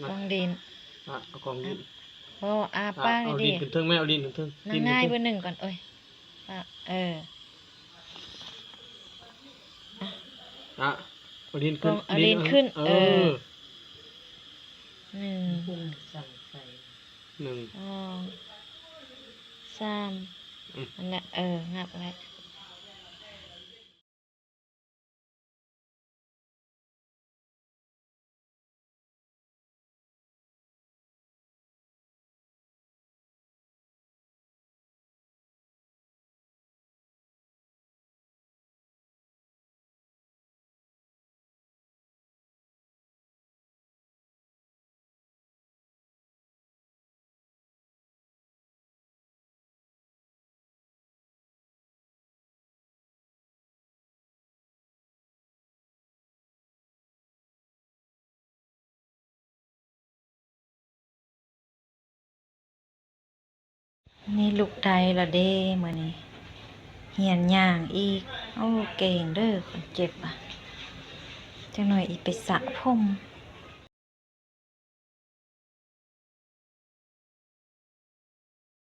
ກອງດິນ ອະ ເອົາກອງດິນ ບໍ່ ອ້າປາກ ເອົາ ດີ ດິນຂຶ້ນເທິງແມ່ ເອົາດິນຂຶ້ນເທິງ ນາງນາຍເບີໜຶ່ງກ່ອນ ໂອ້ຍ ອະ ເອີ ອະ ເອົາດິນຂຶ້ນ ເອົາດິນຂຶ້ນ ເອີ ເອີ ໜຶ່ງ ໜຶ່ງ ສອງ ສາມ ອືມ ນັ້ນແຫຼະ ເອີ ງັບໄວ້. ນີ້ລຸກໄດ້ລະເດ້ມື້ນີ້ ຮຽນຍ່າງອີກ. ໂອ້ ເກັ່ງເດີ້ ຄົນເຈັບອະ. ຈັກໜ່ອຍອີກໄປສະຜົມ.